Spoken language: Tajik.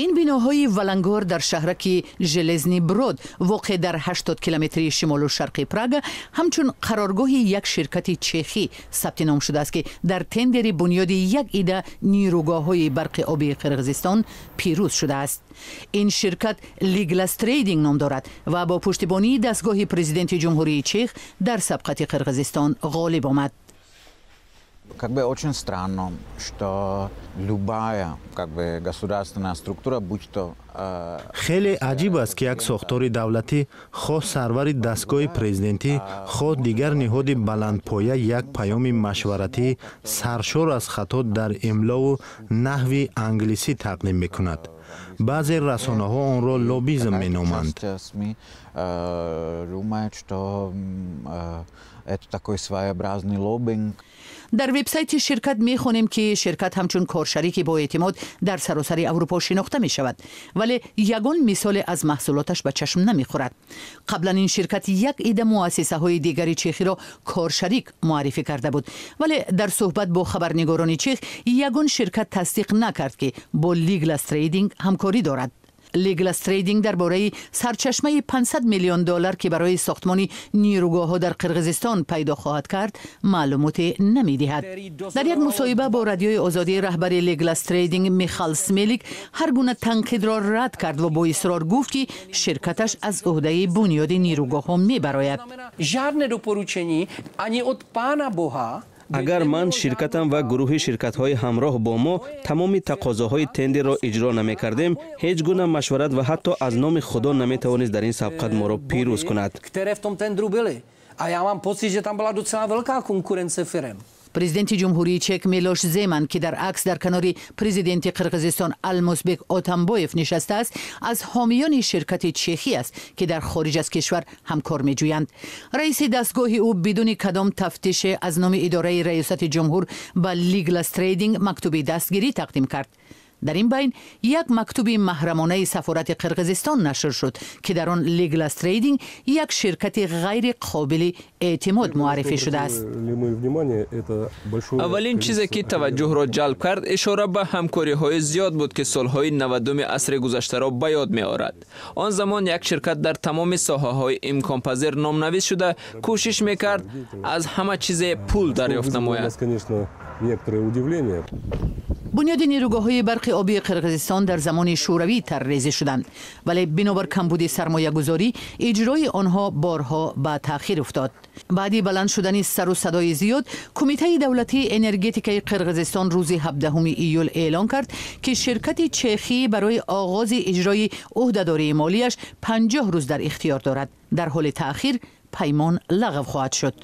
Ин биноҳои валангор дар шаҳраки Железни Брод, воқеъ дар 80 километрии шимолу шарқи Прага, ҳамчун қароргоҳи як ширкати чехӣ сабти ном шудааст, ки дар тендери бунёди як ида нирӯгоҳҳои барқи обии Қирғизистон пирӯз шудааст. Ин ширкат Лиглас Трейдинг ном дорад ва бо пуштибонии дастгоҳи президенти Ҷумҳурии Чех дар сабқати Қирғизистон ғолиб омад. Как бы очень странно, что любая, как бы, государственная структура, будь то Хеле аҷиб аст, ки як сохтори давлатӣ, хоҳ сарвари дастгоҳи президентӣ, хоҳ дигар ниҳоди баландпоя, як паёми машваратӣ саршор аз хато дар имлову наҳви англисӣ тақдим мекунад. Баъзе расонаҳо онро лоббизм меноманд. Думают, что это такой своеобразный лоббинг. Дар вебсайти ширкат мехонем, ки ширкат ҳамчун коршарики боэътимод дар саросари Аврупо шинохта мешавад, вале ягон мисоле аз маҳсулоташ ба чашм намехӯрад. Қаблан ин ширкат як ида муассисаҳои дигари чехиро коршарик муаррифӣ карда буд, вале дар суҳбат бо хабарнигорони чех ягон ширкат тасдиқ накард, ки бо Лиглас Трейдинг ҳамкорӣ дорад. Лиглас Трейдинг дар бораи сарчашмаи 500 миллион доллар, ки барои сохтмони нирӯгоҳҳо дар Қирғизистон пайдо хоҳад кард, маълумоте намедиҳад. Дар як мусоҳиба бо Радиои Озодӣ раҳбари Лиглас Трейдинг Михал Смелик ҳар гуна танқидро рад кард ва бо исрор гуфт, ки ширкаташ аз ӯҳдаи бунёди нирӯгоҳҳо мебарояд. Žádné doporučení ani od Pána Boha. Агар ман, ширкатам ва гурӯҳи ширкатҳои ҳамроҳ бо мо тамоми тақозоҳои тендерро иҷро намекардем, ҳеҷ гуна машварат ва ҳатто аз номи Худо наметавонист дар ин сабқат моро пирӯз кунад. Které v tom tendru byly. A já mám pocit, že tam byla docela velká konkurence firem. Президенти Ҷумҳурии Чек Милош Земан, ки дар акс дар канори президенти Қирғизистон Алмазбек Отамбоев нишастааст, аз ҳомиёни ширкати чехӣ аст, ки дар хориҷ аз кишвар ҳамкор меҷӯянд. Раиси дастгоҳи ӯ бидуни кадом тафтише аз номи идораи раёсати ҷумҳур ба Лиглас Трейдинг мактуби дастгирӣ тақдим кард. Дар ин байн як мактуби маҳрамонаи сафорати Қирғизистон нашр шуд, ки дар он Лиглас Трейдинг як ширкати ғайри қобили эътимод муаррифӣ шудааст. Аввалин чизе, ки таваҷҷӯҳро ҷалб кард, ишора ба ҳамкориҳои зиёд буд, ки солҳои 90-уми асри гузаштаро ба ёд меорад. Он замон як ширкат дар тамоми соҳаҳои имконпазир номнавис шуда, кӯшиш мекард аз ҳама чизе пул дарёфт намояд. Бунёди нирӯгоҳҳои барқи обии Қирғизистон дар замони Шӯравӣ тарҳрезӣ шуданд, вале бинобар камбуди сармоягузорӣ иҷрои онҳо борҳо ба таъхир уфтод. Баъди баланд шудани сару садои зиёд, Кумитаи давлатии энергетикаи Қирғизистон рӯзи 17 июл эълон кард, ки ширкати чехӣ барои оғози иҷрои ӯҳдадории молияш 50 рӯз дар ихтиёр дорад. Дар ҳоли таъхир паймон лағв хоҳад шуд.